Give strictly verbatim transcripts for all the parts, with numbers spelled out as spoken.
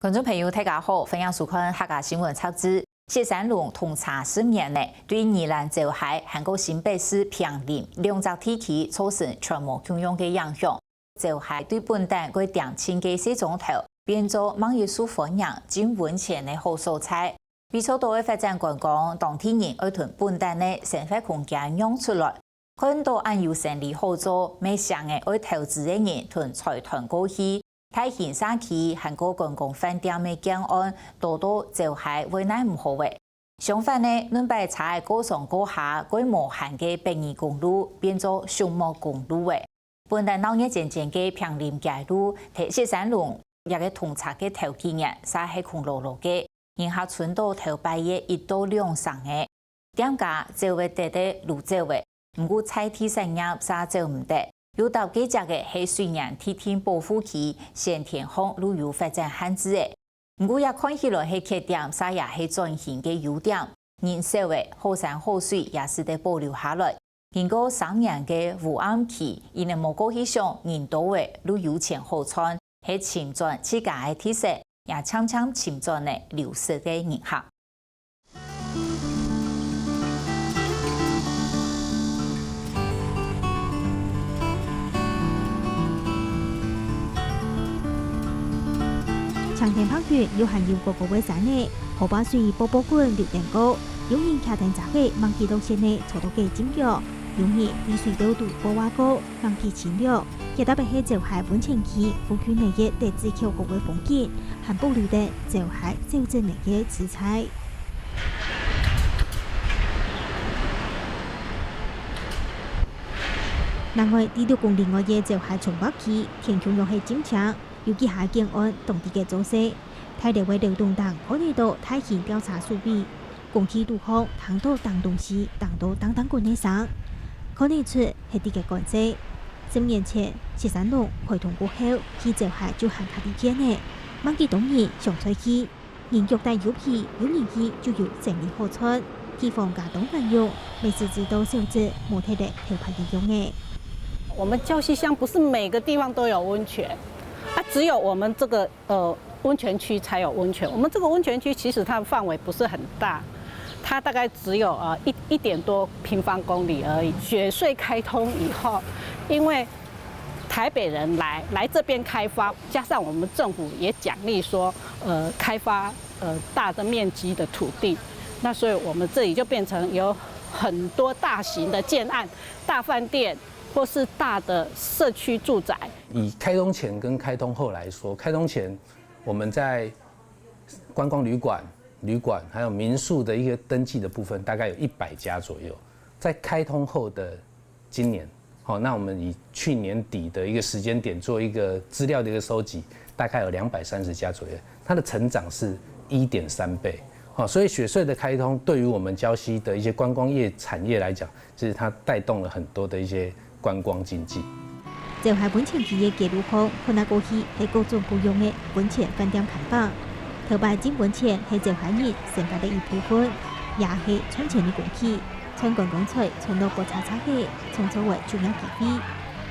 觀眾朋友，大家好，歡迎收看客家新聞雜誌。雪山龍通車十年了，對宜蘭礁溪還過新北市坪林兩隻地區造成全無共樣个影響。礁溪對本旦過恬靜个細庄頭，變做吂有受歡迎、盡溫泉个好所在。為著愛發展觀光，當地人愛同本旦个生活空間讓出來， 看著恁有生理好做，乜想愛投資个人同財團過去，大型社區還過觀光飯店个建案，堵著礁溪會奈毋何了。相反呢，輪擺車仔過上過下，過無閒个北宜公路變做畜牧公路了。本來鬧熱煎煎个坪林街路，在雪山龍這个通車个頭幾年，嗄係空落落个，人客伸著頭擺个一到兩成仔。 店家走會得个就走了，毋過在地產業嗄走毋得，有兜該跡个係水源地定保護區、先天項旅遊發展限制个。毋過這看起來係缺點，嗄也係轉型个優點。人少了，好山好水也使得保留下來。經過三年个烏暗期，因為無過去想人多了，就有錢好賺，係尋轉自家个特色，也漸漸尋轉了流失个人客。 青天白雲又還有高高个山仔，河壩水波波滾流等過，有人擎等遮仔吂幾多錢仔坐到該浸腳，有人對水溝肚過哇過，吂幾清涼。 這特別係礁溪溫泉區附近个一垤子口好个風景，還保留等礁溪小鎮个个姿態。另外，在六公里外个礁溪從北區，天共樣係盡青，有幾下建案當地个做事。大樓个樓棟頂看得到大型吊車守衛， 工地肚項聽到當東西當到當當滾个聲，看得出係在該趕事。十年前，雪山龍開通過後，去礁溪就還較利便了，吂幾多人想出去，人腳底有皮，有人氣就有生理好賺，地方家當繁榮，乜使知著小鎮無忒了頭擺个樣仔。我們礁溪鄉不是每個地方都有溫泉，啊，只有我們這個 呃，溫泉區才有溫泉。我們這個溫泉區其實它的範圍不是很大，它大概只有，呃，一，一點多平方公里而已。雪隧開通以後，因為台北人來，來這邊開發，加上我們政府也獎勵說，呃，開發，呃，大的面積的土地，那所以我們這裡就變成有很多大型的建案、大飯店，或是大的社區住宅。以開通前跟開通後來說，開通前 我們在觀光旅館、旅館還有民宿的一個登記的部分，大概有一百家左右。在開通後的今年，好，那我們以去年底的一個時間點做一個資料的一個收集，大概有兩百三十家左右，它的成長是一點三倍。好，所以雪隧的開通對於我們礁溪的一些觀光業產業來講， 其實它帶動了很多的一些觀光經濟。礁溪溫泉區个街路項，看啊過去係各種各樣个溫泉飯店看板。頭擺浸溫泉係礁溪人生活个一部分，也係賺錢个工具，賺觀光財，賺到發財財个，創造个就業機會。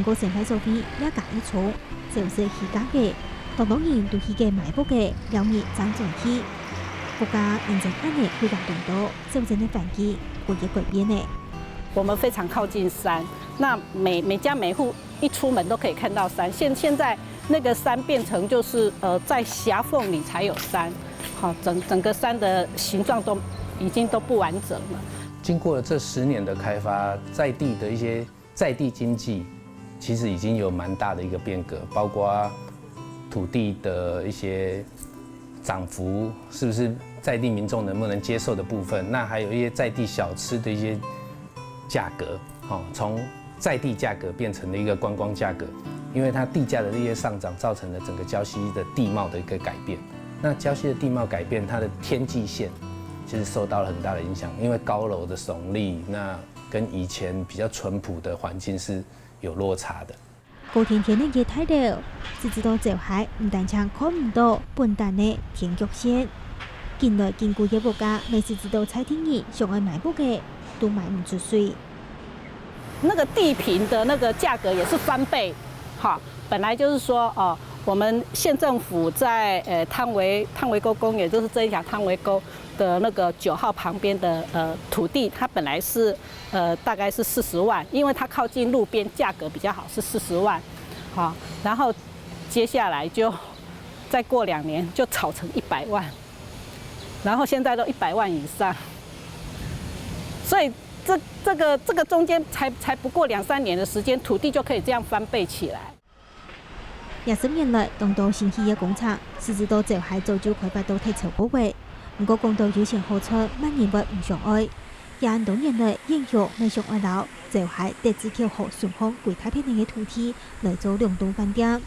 毋過生態所費也加一重，消失起價个，當多人都去个買屋个，了日正轉去。屋價因為恁呢貴價當多，小鎮个環境過也改變了。 我們非常靠近山，那每，每家每戶一出門都可以看到山。現，現在那個山變成就是，呃，在狹縫裡才有山，好，整，整個山的形狀都已經都不完整了。經過了這十年的開發，在地的一些在地經濟其實已經有蠻大的一個變革，包括土地的一些漲幅，是不是在地民眾能不能接受的部分，那還有一些在地小吃的一些價格，哦，從在地價格變成了一個觀光價格，因為它地價的一些上漲，造成了整個礁溪的地貌的一個改變。那礁溪的地貌改變，它的天際線其實受到了很大的影響，因為高樓的聳立，那跟以前比較淳樸的環境是有落差的。 高天天个大樓，使知著礁溪毋單淨看毋著本旦个天腳線，近來緊貴个物價，乜使知著在地人想愛買屋个都買毋出水。那個地坪的那個價格也是翻倍，哈，本來就是說，哦，我们县政府在呃汤围汤围沟公园，就是这一条汤围沟的那个九号旁边的呃土地，它本来是呃大概是四十万，因为它靠近路边，价格比较好，是四十万。好，然后接下来就再过两年就炒成一百万，然后现在都一百万以上，所以这这个这个中间才才不过两三年的时间，土地就可以这样翻倍起来。 二十年來，當多新起个工程，實質到朝海早就開發到忒超過位。毋過講到有錢好賺，麼人會毋想愛？這恁多年來，永續乜想愛摎朝海德智橋河順項幾大片个土地來做兩棟飯店，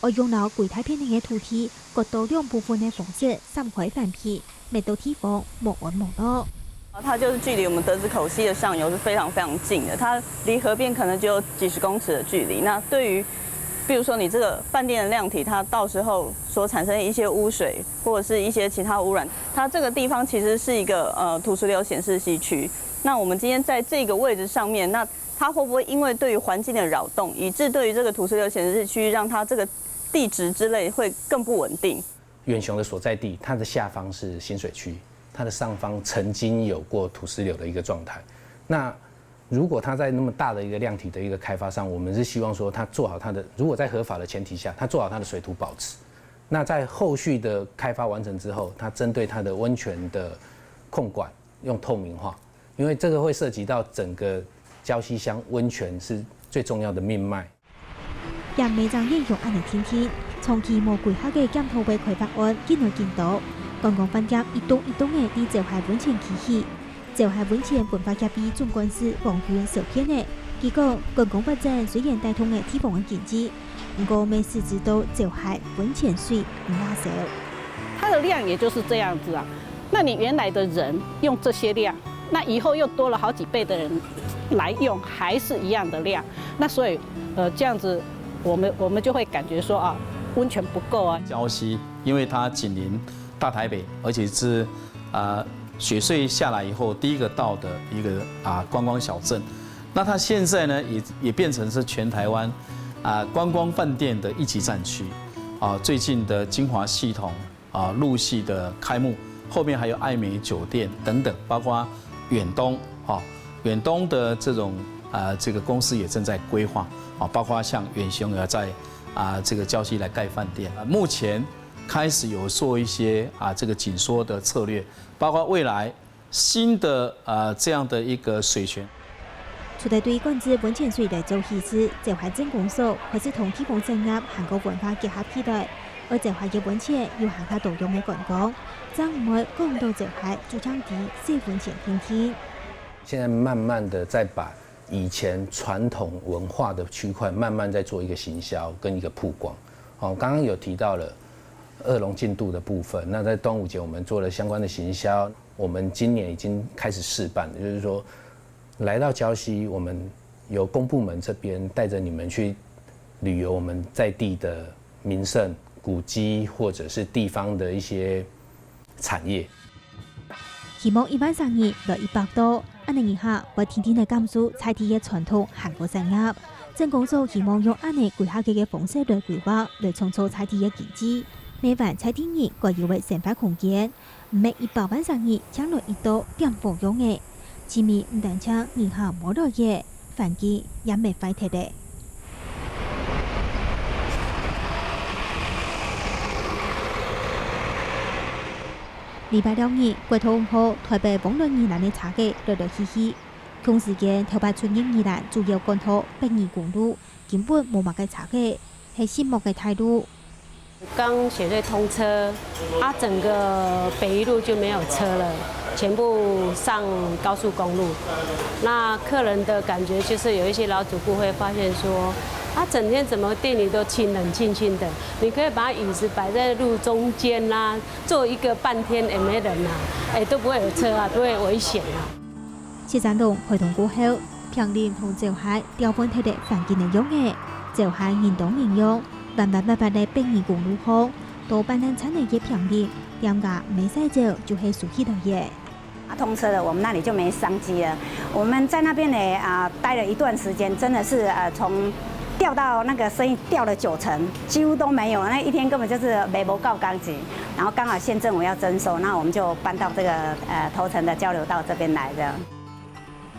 愛用摎幾大片个土地割到兩部分个方式， 三開分配，每到地方無安無樂。它就是距离我们德子口溪的上游是非常非常近的，它离河边可能只有几十公尺的距离。那对于，比如说你这个饭店的量体，它到时候所产生的一些污水或者是一些其他污染，它这个地方其实是一个呃土石流显示区。那我们今天在这个位置上面，那它会不会因为对于环境的扰动，以致对于这个土石流显示区，让它这个地质之类会更不稳定？ 远雄的所在地，它的下方是新水区，它的上方曾经有过土石流的一个状态。那如果它在那么大的一个量体的一个开发上，我们是希望说它做好它的，如果在合法的前提下，它做好它的水土保持。那在后续的开发完成之后，它针对它的温泉的控管用透明化，因为这个会涉及到整个礁溪乡温泉是最重要的命脉。 也毋係淨遠雄恁仔定定，長期無規劃个檢討會開發案緊來緊多，觀光飯店一棟一棟仔在朝海溫泉區起。朝海溫泉文化協會總幹事黃雲受騙仔，佢講，觀光發展雖然帶動了地方个經濟，毋過乜實質到朝海溫泉水毋罅燒。它的量也就是这样子啊。那你原来的人用这些量，那以后又多了好几倍的人来用，还是一样的量。那所以，呃，这样子，我们我们就会感觉说啊，温泉不够啊。礁溪，因为它紧邻大台北，而且是啊、呃、雪隧下来以后第一个到的一个啊、呃、观光小镇。那它现在呢，也也变成是全台湾啊、呃、观光饭店的一级战区。啊、最近的晶华系统 啊陆续的开幕，后面还有艾美酒店等等，包括远东哈，远东的这种啊这个公司也正在规划啊，包括像远雄也在啊这个礁溪来盖饭店啊，目前开始有做一些啊这个紧缩的策略，包括未来新的啊这样的一个水权。 除了對管制溫泉水來做稀釋，朝海鎮公所開始同地方產業還過文化結合起來，愛朝海个溫泉有還較多樣个觀光，正毋會講到朝海就淨在洗溫泉定定。現在慢慢的在把以前傳統文化的區塊慢慢在做一個行銷跟一個曝光。哦，剛剛有提到了二龍進度的部分，那在端午節我們做了相關的行銷，我們今年已經開始試辦，也就是說，來到礁溪，我們由公部門這邊帶著你們去旅遊我們在地的名勝古蹟，或者是地方的一些產業。希望一萬儕人來一百到，恁仔一下會定定來感受在地个傳統還過產業。鎮公所希望用恁仔規劃个个方式來規劃，來創造在地个經濟，每萬在地人該有个生活空間。 毋係一百萬儕人淨來一到點火樣仔，市民毋單淨人客無來个，環境也乜壞忒咧。禮拜六日，國道五號台北往來宜蘭个車仔來來去去，同時間頭擺出入宜蘭主要幹道北宜公路，根本無麼个車仔，係寂寞个大路。 剛雪隧通車，啊，整個北一路就沒有車了，全部上高速公路。那客人的感覺就是有一些老主顧會發現說，啊，整天怎麼店裡都清冷清清的，你可以把椅子擺在路中間啦，坐一個半天也沒人啊，哎，都不會有車啊，不會有危險啊。 雪山洞開通過後，坪林同朝海調換忒个環境个樣仔，朝海人當人樣，彎彎斡斡个北宜公路項，到半爛殘个坪林，店家毋使走就係收起來个。啊，通車了，我們那裡就沒商機了。我們在那邊呢，啊，待了一段時間，真的是呃，從掉到那个生意掉了九成，几乎都没有，那一天根本就是卖無夠工錢。然后刚好县政府要征收，那我们就搬到这个呃头城的交流道这边来这样。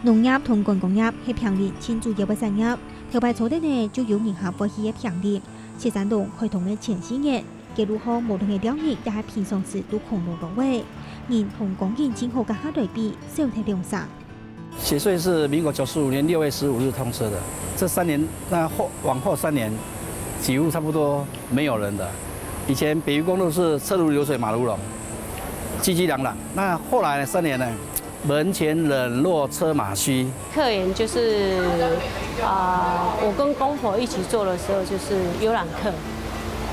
農業同觀光業係坪林盡主要个產業，頭擺做得呢就有人客歡喜个坪林。薛山東開通个前四年，街路項無論係尞日也係平常時都空落落个，人同光景盡好个下來比，少忒兩成。雪隧是民国九十五年六月十五日通车的，这三年那后往后三年，几乎差不多没有人的。以前北宜公路是车如流水马如龙，熙熙攘攘。那后来三年呢，人前冷落车马稀。客源就是啊、我跟公婆一起做的时候，就是游览客。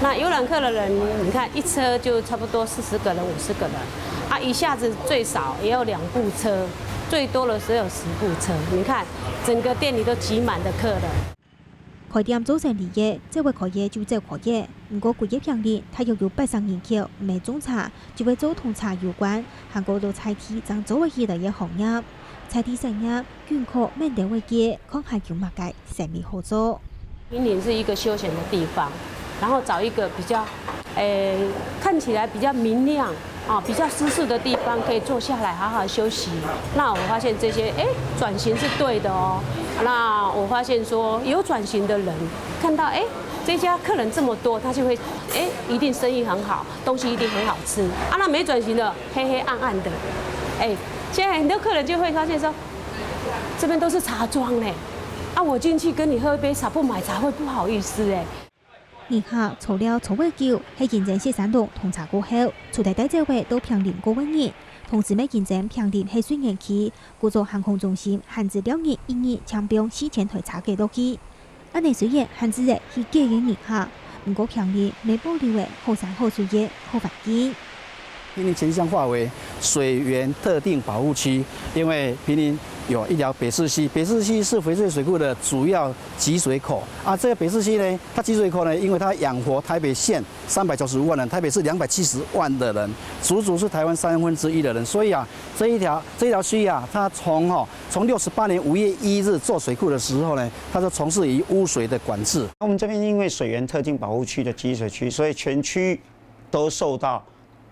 那游览客的人，你看一车就差不多四十个人、五十个人，啊，一下子最少也有两部车，最多的时候有十部车。你看，整个店里都挤满的客人。開店做生理个，走會開个就走開个。毋過，歸个坪林大約有八成人口毋係種茶，就會做同茶有關，還過到在地正做會起來个行業。在地產業，緊靠面頭个街，看還有麼个生理好做。坪林是一个休闲的地方，然后找一个比较，诶，看起来比较明亮啊，比较舒适的地方，可以坐下来好好休息。那我发现这些，诶，转型是对的哦。那我发现说，有转型的人看到，诶，这家客人这么多，他就会，诶，一定生意很好，东西一定很好吃啊。那没转型的，黑黑暗暗的，诶，现在很多客人就会发现说，这边都是茶庄嘞，啊，我进去跟你喝一杯茶，不买茶会不好意思哎。人客坐了坐會久，係因為薛山東通車過後，除忒帶走个到坪林過个人，同時乜因為坪林係水源區，故所航空中心限制尞日一日淨放四千台車个落去。恁呢雖然限制个係幾个人客，毋過坪林乜保留个好山好水个好環境。坪林全鄉劃為水源特定保護區，因为坪林有一条北势溪，北势溪是雪隧水库的主要集水口啊。这个北势溪呢，它集水口呢，因为它养活台北县三百九十五万人，台北市两百七十万的人，足足是台湾三分之一的人，所以啊，这一条这一条溪啊，它从哈从六十八年五月一日做水库的时候呢，它就从事于污水的管制。我们这边因为水源特定保护区的集水区，所以全区都受到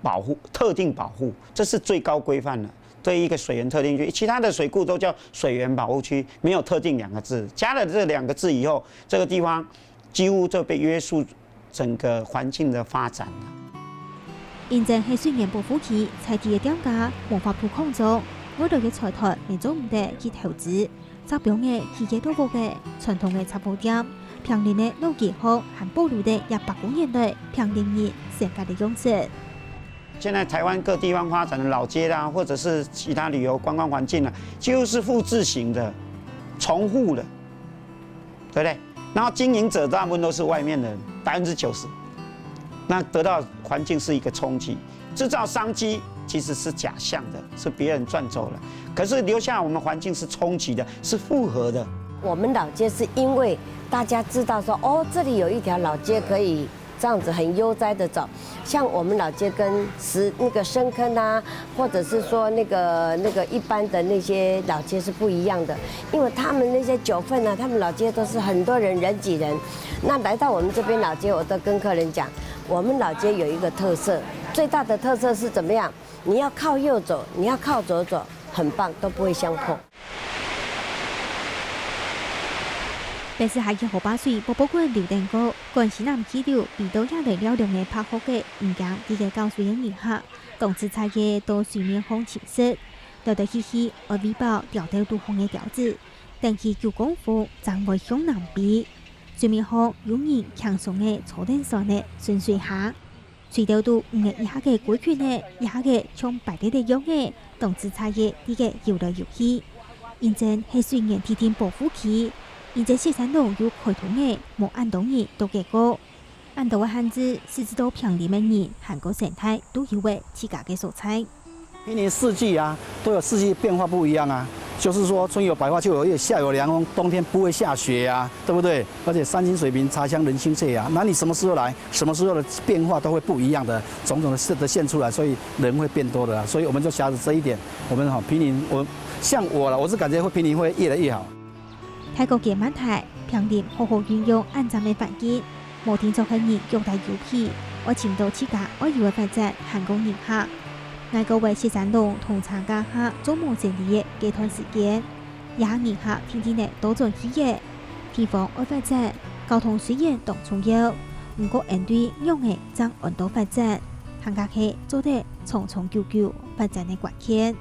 保护，特定保护，这是最高规范的。对一个水源特定区，其他的水库都叫水源保护区，没有特定两个字。加了这两个字以后，这个地方几乎就被约束整个环境的发展了。因為係水源保護區，在地个店家無法度擴張，外來个財團乜做毋得去投資。 石標仔、起个老屋仔、傳統个雜貨店，坪林个老街巷還保留著這百過年來坪林人生活个樣式。现在台湾各地方发展的老街啦，或者是其他旅游观光环境呢，几乎是复制型的、重复的，对不对？然后经营者大部分都是外面的人，百分之九十，那得到环境是一个冲击。 制造商机其实是假象的，是别人赚走了。可是留下我们环境是冲击的，是复合的。我们老街是因为大家知道说，哦，这里有一条老街可以这样子很悠哉的走，像我们老街跟石那个深坑啊，或者是说那个那个一般的那些老街是不一样的，因为他们那些九份啊，他们老街都是很多人人挤人。那来到我们这边老街，我都跟客人讲，我们老街有一个特色，最大的特色是怎么样？你要靠右走，你要靠左走，很棒，都不会相碰。北勢溪个河壩水，博物館劉登高，趕西南氣流，飛到這來尞尞个白鶴仔，毋驚佢个搞水个人客，當自在个到水面項尋食，兜兜去去，愛餵飽吊兜肚項个鳥仔，等佢九降風，正會向南飛。水面項有人輕鬆个坐等船仔，順水行。 水兜肚魚仔一下个歸群仔，一下个像排列个樣仔，當自在个在該游來游去。因為係水源特定保護區，因為雪山路有開通仔，無恁多人到該過。恁多个限制，使得到坪林个人還過生態都有个自家个所在。 坪林四季啊，都有四季變化不一样啊。就是说，春有百花，秋有月，夏有凉风，冬天不会下雪啊，对不对？而且山清水平，茶香人清脆啊。那你什么时候来，什么时候的变化都会不一样的，种种的现的现出来，所以人会变多的啊。所以我们就想着这一点，我们哈坪林，我像我了，我是感觉会坪林会越来越好。泰國个曼泰，請你好好運用恁讚个環境，無定著係人腳大有序，愛尋到自家愛有个發展還過人客。𠊎過為雪山龍同參加客做無生理个該段時間，這下人客定定仔多轉去仔。地方愛發展，交通雖然當重要，毋過恩對仰仔正安到發展，還較係做得長長久久發展个關鍵。